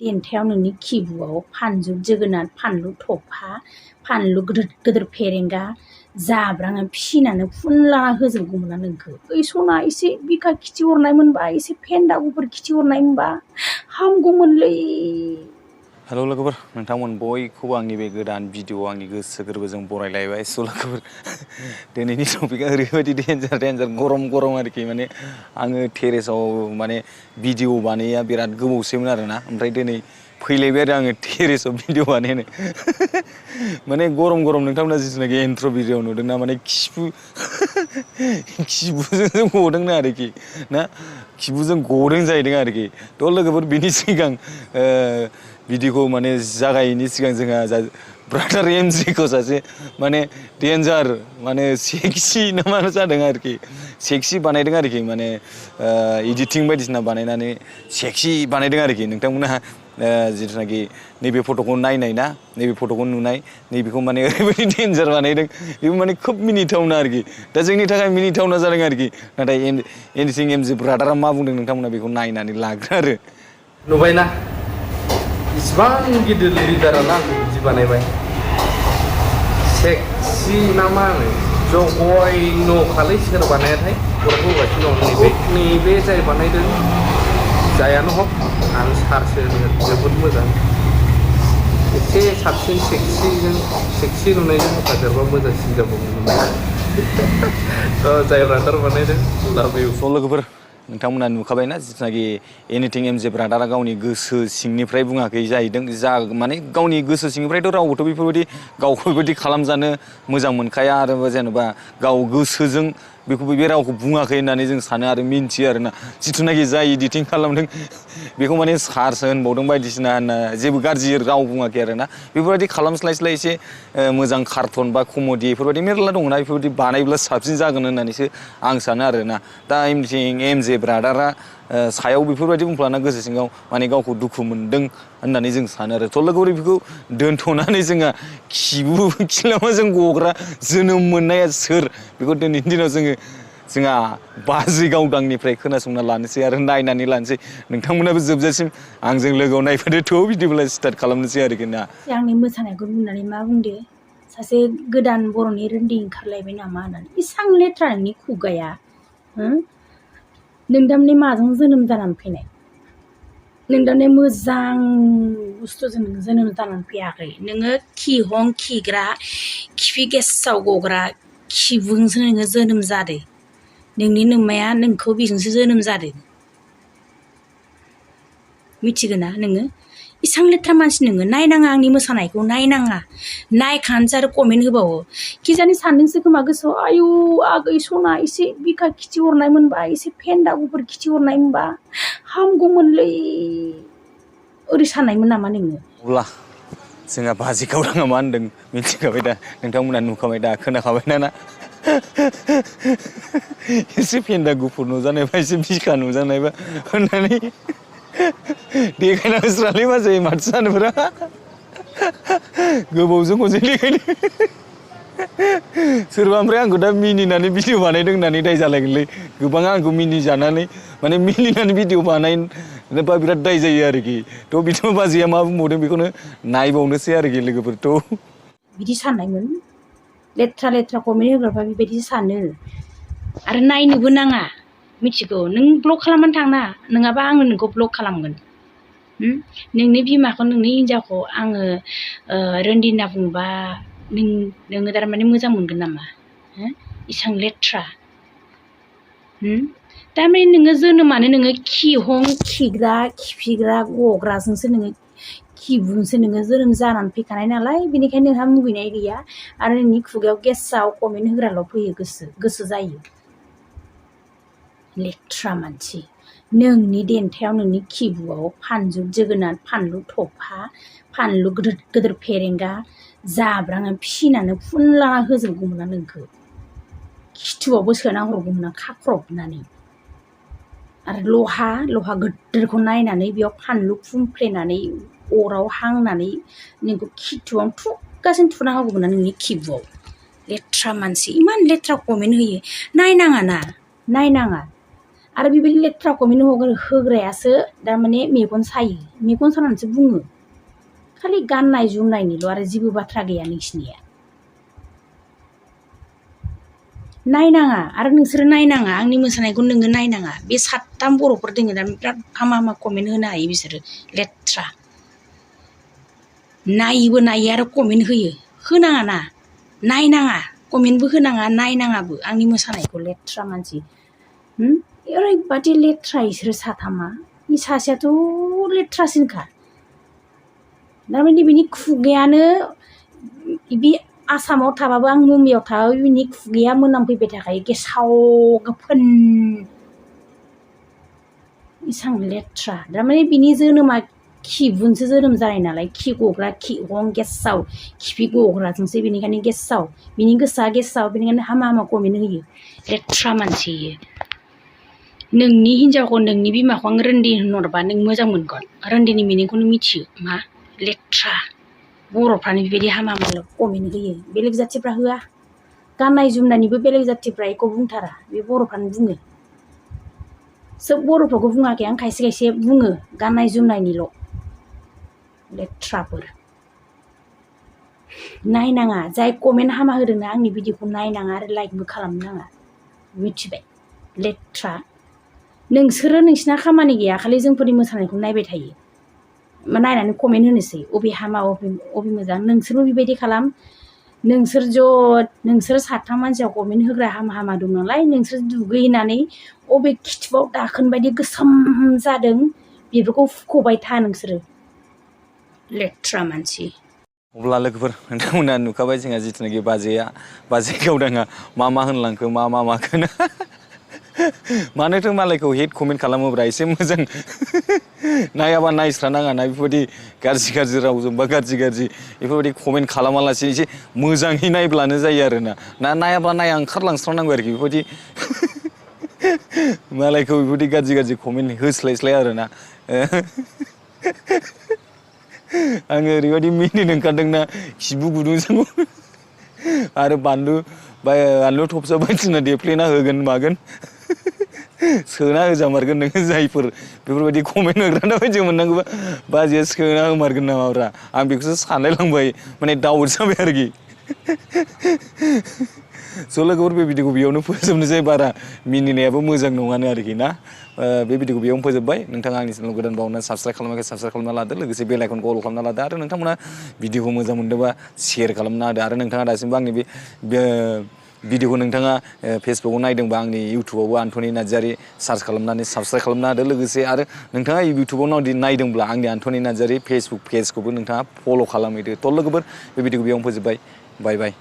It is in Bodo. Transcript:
देन्थायाव नोंनि खिबुआव फानजुब जोगोनार फानलु थफा फानलु गिदिर गिदिर फेरेंगा जाब्राङा फिसिनानै फुनलाना होजोबगौमोन आं नोंखौ ओइ सना एसे बिखा खिथि हरनाय मोनबा एसे फेन्दा गुफुर खिथि हरनाय मोनबा हामगौमोनलै। हेलौ लोगोफोर नोंथांमोन बयखौबो आंनि बे गोदान भिडिअ आंनि गोसो गोरबोजों बरायलायबाय स' लोगोफोर दिनैनि टपिकआ ओरैबायदि डेन्जार गरम आरोखि माने आङो टेरेसाव माने भिडिअ बानायैया बिराद गोबावसैमोन आरोना ओमफ्राय दिनै फैलायबाय आरो आङो टेरेसाव भिडिअ बानायनो माने गरम नोंथांमोना जिथुनाखि इन्ट्र' भिडिअ नुदोंना माने खिबुजों गदोंना आरोखि ना खिबुजों गदों जाहैदों आरोखि थ' लोगोफोर बिनि सिगां भिडिअखौ माने जागायैनि सिगां जोंहा ब्रादार एमजेखौ सासे माने डेन्जार माने सेक्सि ना मा जादों आरोखि सेक्सि बानायदों आरोखि माने एडिटिं बायदिसिना बानायनानै सेक्सि बानायदों आरोखि नोंथांमोनहा जिथुनाखि नैबे फट'खौ नायनाय ना नैबे फट'खौ नुनाय नैबेखौ माने ओरैबायदि डेन्जार बानायदों बेबो माने खोब मिनिथावना आरोखि दा जोंनि थाखाय मिनिथावना जादों आरोखि नाथाय एनिथिं एमजे ब्रादारा मा बुंदों नोंथांमोना बेखौ नायनानै लाग्रो आरो नुबायना इसिबां गिदिर लिडारानो आंखौ बिदि बानायबाय सेक्सि ना मा होनो जगय न'खालै सोर बानायाथाय फट'खौ होगासिनो दं नैबे जाय बानायदों जायानो हक आं सारसो जोबोद मोजां एसे साबसिन सेक्सि नुनायजों हेफाजाबा मोजांसिन जाबावगौमोन जाय ब्रादार बानायदों लाभ इउ। स' लोगोफोर नोंथांमोना नुखाबायना जिथुनाखि एनिथिं एमजे ब्रादारा गावनि गोसो सिंनिफ्राय बुङाखै जाहैदों जा माने गावनि गोसो सिंनिफ्रायथ' रावबोथ' बेफोरबायदि गावखौ बेबायदि खालामजानो मोजां मोनखाया आरो जेनेबा गाव गोसोजों बेखौ बे रावखौ बुङाखै होननानै जों सानो आरो मिन्थियो आरोना जिथुनाखि जाय एडिटिं खालामदों बेखौ माने सारसो होनबावदों बायदिसिना होनना जेबो गाज्रि राव बुङाखै आरोना बेफोरबायदि खालामस्लाय एसे मोजां कार्टुन बा कमेडि बेफोरबायदि मेरला दंना बेफोरबायदि बानायब्ला साबसिन जागोन होननानैसो आं सानो आरोना दा एमजे ब्रादारा सायाव बेफोरबायदि बुंफ्लाना गोसो सिङाव माने गावखौ दुखु मोनदों होननानै जों सानो आरो थ' लोगोफोर बेखौ दोनथ'नानै जोंहा खिलामाजों गग्रा जोनोम मोननाया सोर बेखौ दिनैनि दिनाव जोंहा बाजै गावदांनिफ्राय खोनासंना लानोसै आरो नायनानै लानोसै नोंथांमोनाबो जोबजासिम आंजों लोगोआव नायफादो थ' बिदिब्ला स्टार्ट खालामनोसै आरोखि ना। आंनि मोसानायखौ नुनानै मा बुंदो सासे गोदान बर'नि रोन्दै ओंखारलायबाय नामा होननानै इसां लेथ्रा नोंनि खुगाया नोंदामनि माजों जोनोम जानानै फैनाय नोंदामनि मोजां बुस्थुजों जोनोम जानानै फैयाखै नोङो खिहं खिग्रा खिफि गेसाव गग्रा खिबुजोंसो नोङो जोनोम जादो नोंनि नोमाया नोंखौ बेजोंसो जोनोम जादों मिथिगौ ना नोङो इसां लेथ्रा मानसि नोङो नायनाङा आंनि मोसानायखौ नायनाङा नायखानोसो आरो कमेन्ट होबावो खिजानि सानदोंसो खोमा गोसोआव आयु आगै सना एसे बिखा खिथि हरनाय मोनबा एसे फेन्दा गुफुर खिथि हरनाय मोनबा हामगौमोनलै ओरै साननायमोन नामा नोङो? अब्ला जोंहा बाजै गावदाङा मा होनदों मिथिखाबाय दा नोंथांमोना नुखाबाय दा खोनाखाबाय ना एसे फेन्दा गुफुर नुजानायबा एसे बिखा नुजानायबा होननानै देखायनांसिगोनलै मा जायो माथो जानोफोरा गोबावजों खनसे देखायनो सोरबा ओमफ्राय आंखौ दा मिनिनानै भिडिअ बानायदों होननानै दाय जालायगोनलै गोबां आंखौ मिनिजानानै माने मिनिनानै भिडिअ बानायनोबा बिराद दाय जायो आरोखि थ' बिदिनो बाजैया मा बुंबावदों बेखौनो नायबावनोसै आरोखि लोगोफोरथ' बिदि साननायमोन लेथ्रा कमेन्ट होग्राफ्रा बेबायदि सानो आरो नायनोबो नाङा मिथिगौ नों ब्लक खालामनानै थांना नङाबा आङो नोंखौ ब्लक खालामगोन नोंनि बिमाखौ नोंनि हिन्जावखौ आङो रोन्दि होनना बुंबा नोङो थारमाने मोजां मोनगोन नामा इसां लेथ्रा थारमाने नोङो जोनोमानो नोङो खिहं खिग्रा खिफिग्रा गग्राजोंसो नोङो खिबुजोंसो नोङो जोनोम जानानै फैखानाय नालाय बेनिखायनो नोंहा मुगैनाय गैया आरो नोंनि खुगायाव गेसाव कमेन्ट होग्राल' फैयो गोसो जायो लेथ्रा मानसि नोंनि देन्थायाव नोंनि खिबुआव फानजुब जोगोनार फानलु थफा फानलु गिदिर गिदिर फेरेंगा जाब्राङा फिसिनानै फुनलाना होजोबगौमोन आं नोंखौ खिथुआवबो सोना हरगौमोन आं खाख्रबनानै आरो लहा गिदिरखौ नायनानै बेयाव फानलु फुंफ्लेनानै अराव हांनानै नोंखौ खिथुआवनो थुगासिनो थुना होगौमोन आं नोंनि खिबुआव लेथ्रा मानसि इमान लेथ्रा कमेन्ट होयो नायनाङा आरो बेबायदि लेथ्रा कमेन्ट होग्रायासो थारमाने मेगन सायो मेगन सानानैसो बुङो खालि गाननाय जोमनायनिल' आरो जेबो बाथ्रा गैया नोंसिनिया नायनाङा आरो नोंसोरो नायनाङा आंनि मोसानायखौ नोङो नायनाङा बे 7 बर'फोर दोङो दा बिराद हामा हामा कमेन्ट होनो हायो बिसोरो लेथ्रा नायोबो नायो आरो कमेन्ट होनाङा ना नायनाङा कमेन्टबो होनाङा नायनाङाबो आंनि मोसानायखौ लेथ्रा मानसि ओरैबादि लेथ्रा इसोरो 3 इ सासेयाथ' लेथ्रासिनखा थारमाने बिनि खुगायानो बे आसामाव थाबाबो आं मुम्बाइआव थाबाबो बिनि खुगाया मोनामफैबाय थाखायो गेसाव गोफोन इसां लेथ्रा थारमाने बिनि जोनोमा खिबुनसो जोनोम जानाय नालाय खि गग्रा खि गं गेसाव खिफि गग्राजोंसो बेनिखायनो गेसाव बिनि गोसोआ गेसाव बेनिखायनो हामा हामा कमेन्ट होयो लेथ्रा मानसि इयो नोंनि हिन्जावखौ नोंनि बिमाखौ आं रोन्दि होनहरबा नों मोजां मोनगोन रोन्दिनि मिनिंखौ नों मिथियो मा लेथ्रा बर'फ्रानो बेबायदि हामा हामा कमेन्ट होयो बेलेग जाथिफ्रा होआ गाननाय जोमनायनिबो बेलेग जाथिफ्रा एखौ बुंथारा बे बर'फ्रानो बुङो सोब बर'फोरखौ बुङाखै आं खायसे खायसे बुङो गाननाय जोमनायनिल' लेथ्राफोर नायनाङा जाय कमेन्ट हामा होदोंना आंनि भिडिअखौ नायनाङा आरो लाइकबो खालामनो नाङा मिथिबाय लेथ्रा नोंसोरो नोंसिना खामानि गैया खालि जोंफोरनि मोसानायखौ नायबाय थायो नायनानै कमेन्ट होनोसै अबे हामा अबे मोजां नोंसोरबो बेबायदि खालाम नोंसोर 7 मानसियाव कमेन्ट होग्रा हामा हामा दं नालाय नोंसोर दुगैनानै अबे खिथुआव दाखोन बायदि गोसोम जादों बेफोरखौ फुख'बाय था नोंसोरो लेथ्रा मानसि अब्ला लोगोफोर नोंथांमोना नुखाबाय जोंहा जिथुनाखि बाजै गावदाङा मा होनलांखो मा माखो ना मानोथो मालायखौ हेट कमेन्ट खालामोब्रा एसे मोजां नायाबा नायस्रा नाङा ना बेफोरबायदि गाज्रि रावजों बा गाज्रि बेफोरबायदि कमेन्ट खालामालासे एसे मोजाङै नायब्लानो जायो आरोना नायाबा नाया ओंखारलांस्रानांगौ आरोखि बेफोरबायदि मालायखौ बेफोरबायदि गाज्रि कमेन्ट होस्लायस्लाय आरोना आङो ओरैबायदि मिनिनो ओंखारदोंना खिबु गुदुंजों आरो बानलु थबसा बायदिसिना देफ्लेना होगोन मागोन सोना होजामारगोन नोङो जायफोर बेफोरबायदि कमेन्ट होग्राना बायदि मोननांगौबा बाजैया सोना होमारगोन नामाब्रा आं बेखौसो सानलायलांबाय माने दाउट जाबाय आरोखि स' लोगोफोर बे भिडिअखौ बेयावनो फोजोबनोसै बारा मिनिनायाबो मोजां नङानो आरोखि ना बे भिडिअखौ बेयावनो फोजोबबाय नोंथाङा आंनि चेनेल गोदान बावना साबस्क्राइब खालामाखै साबस्क्राइब खालामना लादो लोगोसे बेल आइकनखौ अल खालामना लादो आरो नोंथांमोना भिडिअखौ मोजां मोनदोंबा शेयार खालामना होदो आरो नोंथाङा दासिमबो आंनि बे भिडिअखौ नोंथाङा फेसबुकाव नायदोंबा आंनि इउटुबावबो आन्थनि नार्जारि सार्च खालामनानै साबस्क्राइब खालामना होदो लोगोसे आरो नोंथाङा इउटुबाव नायदोंब्ला आंनि आन्थनि नार्जारि फेसबुक पेजखौबो नोंथाङा फल' खालामहैदो थ' लोगोफोर बे भिडिअखौ बेयावनो फोजोबबाय बाय